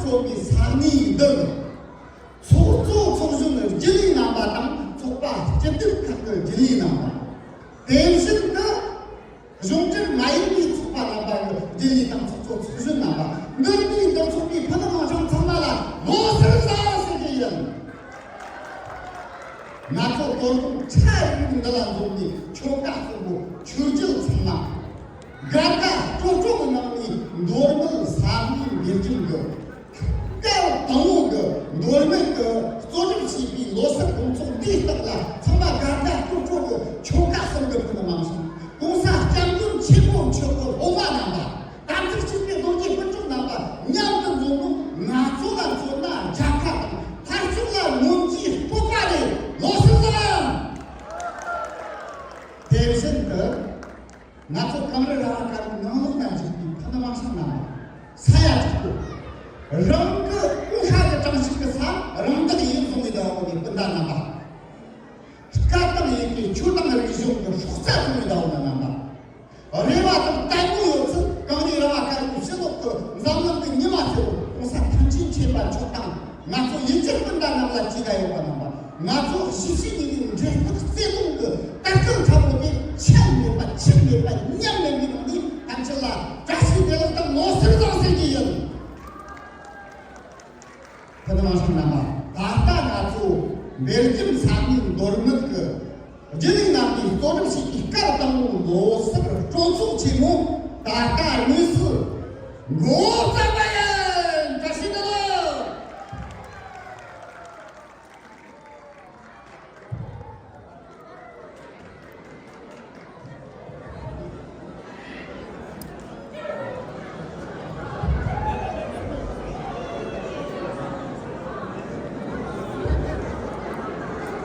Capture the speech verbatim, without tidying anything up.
ཐོན་པའི་ས་གནས་འདི་ཚོགས་གཙོ་ཚོགས་གཞོན་རྒྱུན་ལས་རྣམ་པ་དང་ཚོགས་པ་སྤྱི་འཐུས་ཁག་གི་རྒྱུན་ལས་རྣམ་པ། དེ་བཞིན་དུ་གཞུང་འབྲེལ་མ་ཡིན་པའི་ཚོགས་པ་རྣམ་པ་གི་རྒྱུན་ལས་དང་ཚོགས་གཙོ་ཚོགས་གཞོན་རྣམ་པ། འདིར་འདུས་འདིར་ཚོགས་པའི་ཕུ་ནུ་མིང་སྲིང་ཚང་མ་ལ་ལོ་གསར་བཟང་ཟེར་གྱི་ཡིན། ང་ཚོ་དོ་དམ་ཆ་རིག་འདི་ལ་འཛོམས་ནས་ཆོ་ག་གསུམ་པོ་ཆོས་རྒྱལ་ཚང་མ། དགའ་དགའ་སྤྲོ་སྤྲོ་གི་ངང་ནས་མདོ་སྨད་ས་གནས་འདིར་འཛོམས་གི། སྐབས་དང་པོ་གི་མདོ་སྨད་ཀྱི་གཙོ་སྒྲུབ་བྱས་པའི་ལོ་གསར་དགོང་ཚོགས་འདིའི་སྟེང་ལ་ཚང་མ་དགའ་དགའ་སྤྲོ་སྤྲོ་གི་ཆོ་ག་གསུམ་གི་ཕུ་ནུ་མིང་སྲིང་། གོང་ས་སྐྱབས་མགོན་ཆེན་པོ་མཆོག་གི་སློབ་མ་རྣམ་པ། དམ་ཚིག་གཅིག་པའི་རྡོ་རྗེ་སྤུན་གྲོགས་རྣམ་པ་མཉམ་དུ་འཛོམས་ནོ། ང་ཚོ་ལ་མཚོན་ན་རྒྱལ་ཁ་དང་མཐར་ཐུག་ལ་ངོམ་གྱི་སྤོབས་པ་རེད། ལོ་གསར་བཟང་། དེ་བཞིན་དུ་ང་ཚོ་གངས་རི་ར་བ་དཀར་པོའི་ནང་ལོགས་ན་བཞུགས་པའི་ཕུ་ནུ་མིང་སྲིང་རྣམ་པ། ས་ཡ་དྲུག་པོ། རང་གི་དབུ་ཤ་གི་གྲངས་ཤིག་གི་ས་རང་བདག་ཡིན་བཟུང་ནས་བསྡད་ཡོད་པའི་སྤུན་ཟླ་རྣམ་པ། སྐད་དང་ཡི་གེ་ཆོས་དང་རིག་གཞུང་གི་སྲོག་རྩ་བཙུགས་ནས་བསྡད་ཡོད་ན་རྣམ་པ། རེ་བ་དང་དལ་མོ་ཡོད་ཚུལ་གངས་རི་ར་བ་དཀར་པོའི་ཕྱི་ལོགས་ཀྱི་འཛམ་གླིང་གི་ཉི་མ་ཟེར་བ་གོང་ས་ཐམས་ཅད་མཁྱེན་པ་མཆོག་དང་། ང་ཚོ་ཡུལ་གྱར་སྤུན་ཟླ་རྣམས་ལ་ཅི་ག་ཡོད་པ་རྣམ་པ། ང་ཚོ་གཞིས་བྱེས་གཉིས་ཀྱི་འབྲེལ་ཐག་བརྩེ་དུང་གི་དར་སྐུད་ཚ་པོ་དེ་ཆད་མེད་པ་ཆད་མེད་པ་ཉམས་མེད་པའི་ངང་ནས་ཐམས་ཅད་ལ་བཀྲ་ཤིས་བདེ་ལེགས་དང་ལོ་གསར་བཟང་ཟེར་གྱི་ཡིན། ཕུ་ནུ་མིང་སྲིང་རྣམ་པ། ད་ལྟ་ང་ཚོ་སྦེལ་ཇམ་ས་གནས་མདོ་སྨད་ཀྱི་རྒྱུན་ལས་རྣམ་པས་གཙོ་སྒྲུབ་བྱས་པའི་སྐབས་དང་པོའི་ལོ་གསར་སྤྲོ་ཚོགས་ཆེན་མོ་ད་ལྟ་དངོས་སུ་འགོ་བརྩམས་པ་